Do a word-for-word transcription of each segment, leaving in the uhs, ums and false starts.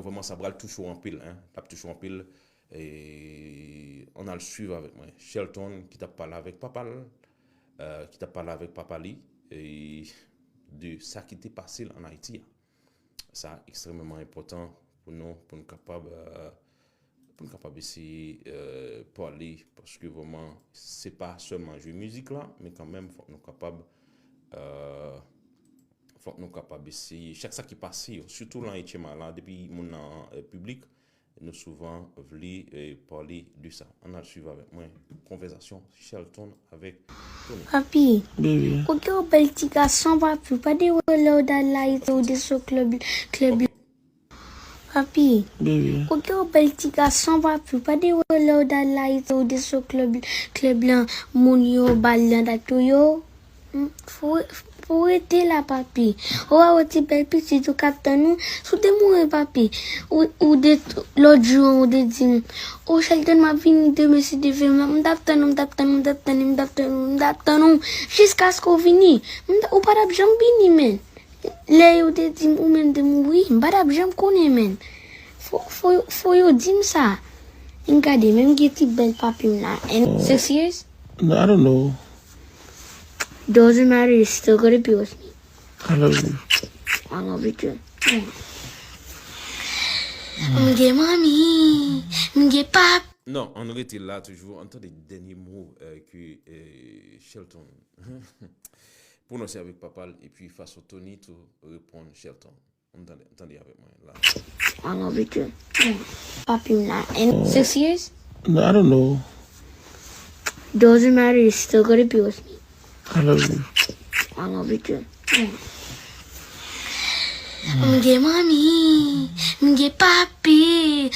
Vrèman, sa pral touche w anpil, hein. L ap touche w anpil. E, ann al swiv avèk mwen. Shelton ki t ap pale avèk papa l, euh, ki t ap pale avèk papa li, e de sa ki te pase l ann Ayiti a. Sa ekstrèmeman enpòtan pou nou, pou nou kapab, euh, pou nou kapab eseye, euh, pale, paske vrèman, se pa sèlman jwe mizik la, men kanmenm, fòk nou kapab, euh, fòk nou kapab eseye, chak sa ki pase yo, sitou lan H M I la, depi moun nan, euh, piblik, nou souvan vle, euh, pale de sa. Ann al swiv avèk mwen konvèsasyon Shelton avèk Tony. Papi, ou gen yon bèl ti gason, papi, ou pa de wè lè w dal la, ou de sou klèb, klèb. Papi, ou gen yon bèl ti gason, papi, ou pa de wè lè w dal la, ou de sou klèb, klèb lan, moun yo, bal lan, dat ou yo. Fò, fò w rete la, papi. Ou wè, ou ti bèl pitit ou k ap tann ou. Si w te mouri, papi, ou, ou de, lòt jou an, ou te di m, "O, Shelton, m ap vini demen, si Dye vle, m, m t ap tann ou, m t ap tann ou, m t ap tann ou, m t ap tann ou, m t ap tann ou, jiskaske w vini." M t, ou pa t ap janm vini, menn. Lè yo te di m ou menm te mouri, m pa t ap janm konnen, menn. Fò, fò, fò yo di m sa. M gade, menm gen ti bèl papi m la. And six years? No, I don't know. Doesn't matter, you're still gonna be with me. I love you. I love you too. M gen manmi, m gen pap. Non, ann rete la toujou, ann tande dènye mo, euh, ke, euh, Shelton pwononse avèk papa l, epi fason Tony tou reponn Shelton. Ann tande, ann tande avèk mwen la. I love you too. Papi m la. And six years? No, I don't know. Doesn't matter, you're still gonna be with me. I love you. I love you too. M gen manmi, m gen papi.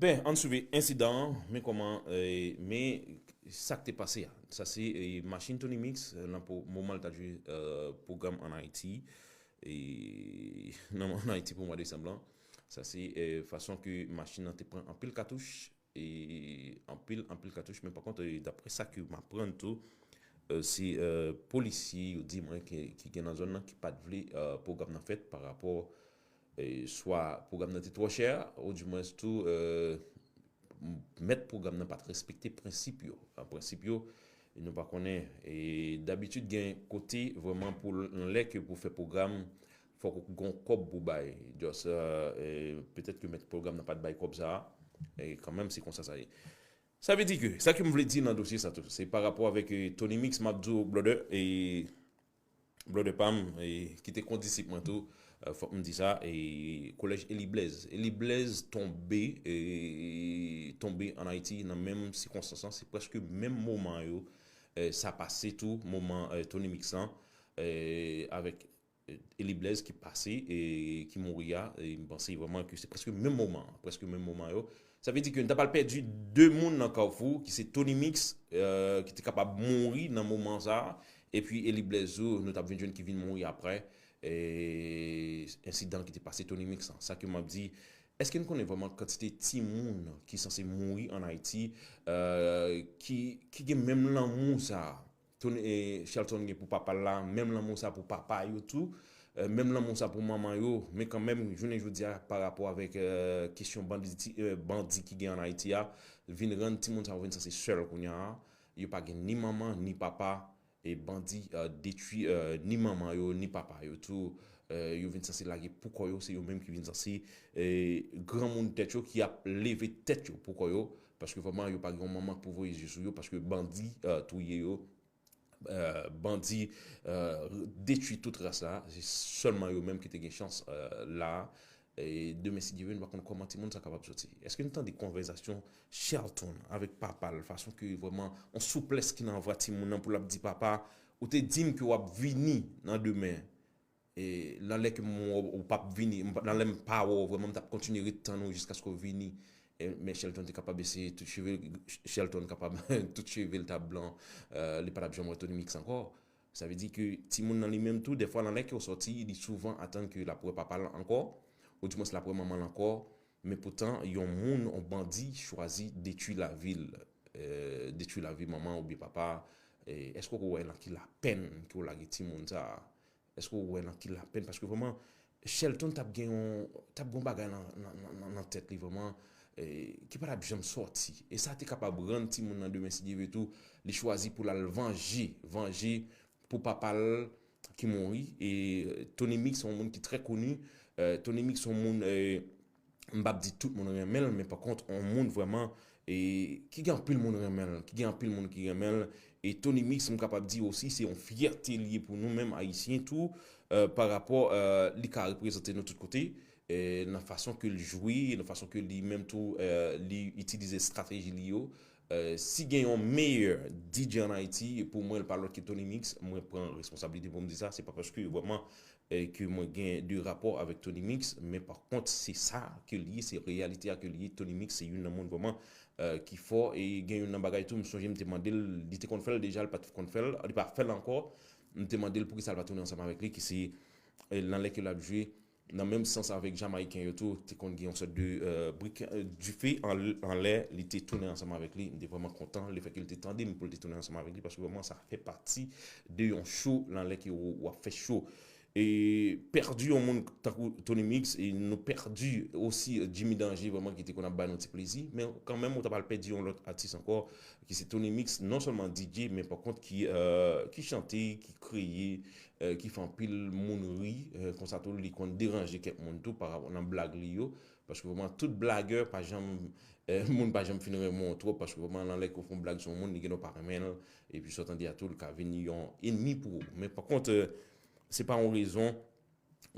Ben, ann swiv ensidan an, men kòman, eh, men sa k te pase a. Sa se, eh, machin Tony Mix, eh, nan po-, moman l t ap jwe, eh, pwogram ann Ayiti, eh, nan, ann Ayiti pou mwa desanm lan. Sa se, eh, fason ke machin nan te pran anpil katouch, eh, anpil, anpil katouch, men pa kont, eh, daprè sa ke m aprann tou, eh, se, eh, polisye yo di mwen ke, ki gen nan zòn nan ki pa t vle, eh, pwogram nan fèt pa rapò, eh, swa pwogram nan te twò chè, oudimwens tou, eh, mèt pwogram nan pa t respekte prensip yo. Ah, prensip yo, nou pa konnen. E dabitid gen kote vrèman pou l-, lè ke pou fè pwogram, fòk ou gon kòb pou bay. Just, eh, eh, petèt ke mèt pwogram nan pa t bay kòb sa a, e kanmenm se konsa sa ye. Sa vle di ke, sa ke m vle di nan dosye sa tou, se pa rapò avèk, eh, Tony Mix, m ap di w, brother, e brother pa m, e ki te kondisip mwen tou, eh, fòk m di sa, e kolèj Eli Blaise. Eli Blaise tonbe, e tonbe ann Ayiti nan menm sikonstans lan, se prèske menm moman yo, eh, sa pase tou, moman, eh, Tony Mix lan, eh, avèk, eh, Eli Blaise ki pase, e ki mouri a, e m panse vrèman ke se prèske menm moman, prèske menm moman yo. Sa vle di ke n ta pral pèdi de moun nan Kafou, ki se Tony Mix, eh, ki te kapab mouri nan moman sa a, epi Eli Blaise tou, nou t ap vin jwenn ki vin mouri aprè, eh, ensidan ki te pase Tony Mix lan. Sa ke m ap di, èske n konnen vrèman kantite timoun ki sanse mouri ann Ayiti, eh, ki, ki gen menm lanmou sa a? Tony, eh, Shelton gen pou papa l la, menm lanmou sa pou papa yo tou, eh, menm lanmou sa pou manman yo, men kanmenm, jounen jodi a, pa rapò avèk, eh, kesyon bandi, eh, bandi ki gen ann Ayiti a, vin rann timoun sa yo vin sanse sèl kounye a, yo pa gen ni manman, ni papa, e bandi, eh, detwi, eh, ni manman yo, ni papa yo tou, eh, yo vin sanse lage pou kò yo, se yo menm ki vin sanse, eh, granmoun tèt yo, ki ap leve tèt yo pou kò yo, paske vrèman yo pa gen yon manman k pou voye je sou yo, paske bandi, eh, touye yo, eh, bandi, eh, detwi tout ras la, se sèlman yo menm ki te gen chans, eh, la. E demen, si Dye vle, nou pa konn kòman timoun sa kapab soti. Èske n tande konvèsasyon Shelton avèk papa l, fason ke vrèman, yon souplès ki nan vwa timoun nan pou l ap di, "Papa, ou te di m ke w ap vini nan demen." E nan lè ke m wè w, ou p ap vini, m pa, nan lè m pa wè w, vrèman, m t ap kontinye ret tann ou jiskaske w vini. E, men Shelton te kapab eseye tout cheve, Shelton kapab tout cheve l t ap blan, eh, li pa t ap janm wè Tony Mix ankò. Sa vle di ke timoun nan li menm tou, dèfwa nan lè ke w sòti, li souvan atann ke l ap wè papa l ankò, oudimwens l ap wè manman l ankò, men poutan, yon moun, yon bandi, chwazi detwi lavi l, eh, detwi lavi manman oubyen papa, eh, èske w wè nan ki lapenn ke w lage timoun sa a? Èske w wè nan ki lapenn? Paske vrèman, Shelton t ap gen yon, t ap gen yon bagay nan, nan, nan, nan, nan tèt li vrèman, eh, ki pa t ap janm sòti. E sa te kapab rann timoun nan demen, si Dye vle tou, li chwazi pou l al vanje, vanje pou papa l ki mouri. E Tony Mix se yon moun ki trè koni. Eh, Tony Mix se yon moun, eh, m p ap di tout moun renmen l, men pa kont, yon moun vrèman, e, ki gen anpil moun renmen l, ki gen anpil moun ki renmen l. E Tony Mix, m kapab di osi, se yon fyète li ye pou nou menm Ayisyen tou, eh, pa rapò, eh, li ka reprezante nou tout kote, eh, nan fason ke l jwe, nan fason ke li menm tou, eh, li itilize estrateji li yo. Eh, si gen yon meyè D J ann Ayiti, pou mwen, l pa lòt ke Tony Mix, mwen pran responsablite pou m di sa, se pa paske vrèman, eh, ke mwen gen de rapò avèk Tony Mix, men pa kont, se sa ke l ye, se reyalite a ke l ye. Tony Mix, se youn nan moun vrèman, eh, ki fò, e gen youn nan bagay tou, m sonje m te mande l, li te konn fè l deja, li pa t konn fè l, li pa fè l ankò, m te mande l poukisa l pa tounen ansanm avèk li, ki se, eh, nan lè ke l ap jwe, nan menm sans avèk Jamayiken yo tou, te konn gen yon sòt de, eh, brik, eh, dife an, anlè, li te tounen ansanm avèk li. M te vrèman kontan lefètke l te tande m pou l te tounen ansanm avèk li, paske vrèman sa fè pati de yon cho, nan lè ke w, w ap fè cho. E pèdi yon moun tankou Tony Mix, e nou pèdi osi Jimmy Danger, vrèman, ki te konn ap bay nou ti plezi, men kanmenm, ou ta pral pèdi yon lòt atis ankò, ki se Tony Mix, non sèlman D J, men pa kont ki, eh, ki chante, ki kreye, eh, ki fè anpil moun ri, eh, konsa tou, li konn deranje kèk moun tou pa rapò nan blag li yo, paske vrèman, tout blagè pa janm, eh, moun pa janm fin renmen w twòp, paske vrèman, nan lè ke w fè yon blag sou yon moun, li gendwa pa renmen l, epi sa w tande a tou, li ka vin yon enmi pou ou. Men pa kont, eh, se pa yon rezon,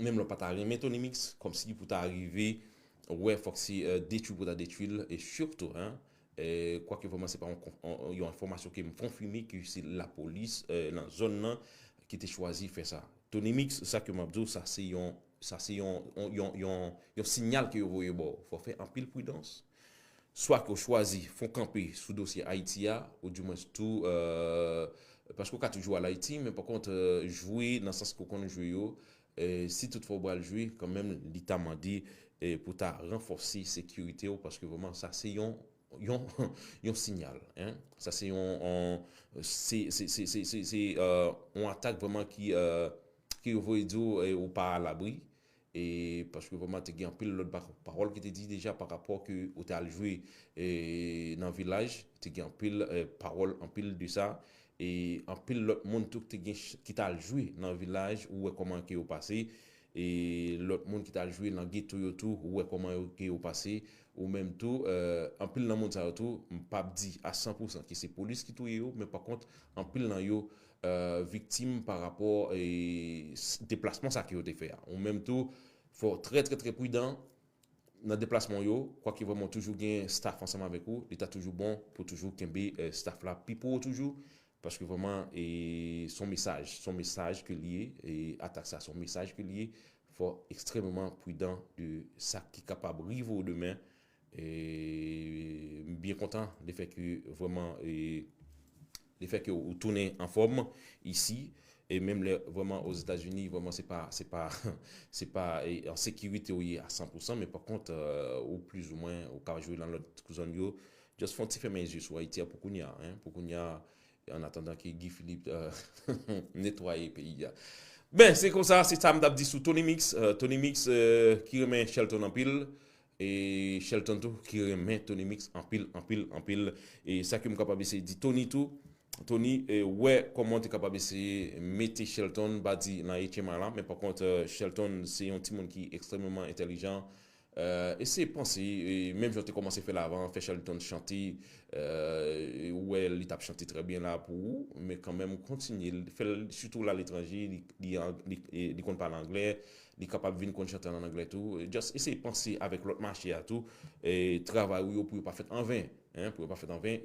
menm lè w pa ta renmen Tony Mix, kòmsi pou ta rive, wè, fòk se, eh, detwi pou ta detwi l, e sitou, hein, eh, kwake vrèman se pa yon konf-, yon, yon enfòmasyon ke m konfime ke se lapolis, eh, nan zòn nan ki te chwazi fè sa. Tony Mix, sa ke m ap di w, sa se yon, sa se yon, yon, yon, yon, yon sinyal ke yo voye ba w. Fò w fè anpil pridans. Swa ke w chwazi fè w kanpe sou dosye Ayiti a, oudimwens tou, eh, paske w ka toujou al Ayiti, men pa kont, eh, jwe nan sans ke w konn jwe yo, eh, si toutfwa w pral jwe, kanmenm, li ta mande, eh, pou ta ranfòse sekirite w, paske vrèman, sa se yon, yon, yon sinyal, hein. Sa se yon, yon, se, se, se, se, se, se, eh, yon atak vrèman ki, eh, ki yo voye di w, eh, ou pa alabri. E paske vrèman, te gen anpil lòt pa-, pawòl ki te di deja pa rapò ke ou te al jwe, eh, nan vilaj, te gen anpil, eh, pawòl, anpil de sa, e anpil lòt moun tou ki te gen ch-, ki t al jwe nan vilaj, ou wè kòman ke yo pase, e lòt moun ki t al jwe nan geto yo tou, ou wè kòman yo, ke yo pase, ou menm tou, eh, anpil nan moun sa yo tou, m p ap di a san pou san ke se polis ki touye yo, men pa kont, anpil nan yo, eh, viktim pa rapò, eh, s-, deplasman sa ke yo te fè a. Ou menm tou, fò w trè, trè, trè pridan nan deplasman w yo, kwake vrèman w toujou gen staff ansanm avèk ou, li ta toujou bon pou toujou kenbe, eh, staff la pi pwo toujou, paske vrèman, e, se yon mesaj, se yon mesaj ke l ye, e atak sa se yon mesaj ke l ye, fò w ekstrèmeman pridan de sa ki kapab rive w demen, e m byen kontan lefètke vrèman, e, lefètke ou tounen anfòm isi, e menm lè vrèman Ozetazini, vrèman se pa, se pa, se pa, e, an sekirite ou ye a san pou san, men pa kont, eh, ou plizoumwen, ou ka jwe nan lòt zòn yo. Just fè yon ti fèmen zye sou Ayiti a pou kounye a, hein, pou kounye a, an atandan ke Guy Philippe, eh, netwaye peyi a. Ben, se konsa, se sa m t ap di sou Tony Mix. Eh, Tony Mix, eh, ki renmen Shelton anpil. E Shelton tou, ki renmen Tony Mix anpil, anpil, anpil. E sa ke m kapab eseye di Tony tou. Tony, eh, wè kòman w te kapab eseye mete Shelton, m pa di nan H M I la, men pa kont, eh, Shelton se yon timoun ki ekstrèmeman entèlijan. Eh, eseye panse, eh, menm jan w te kòmanse fè l avan, fè Shelton chante, eh, ou wè li t ap chante trè byen la pou ou, men kanmenm kontinye, fè l, sitou l aletranje, li, li, li, eh, li konn pale anglè, li kapab vin konn chante an anglè tou. Just eseye panse avèk lòt mache a tou, eh, travay ou yo pou yo pa fèt anven, hein, pou yo pa fèt anven.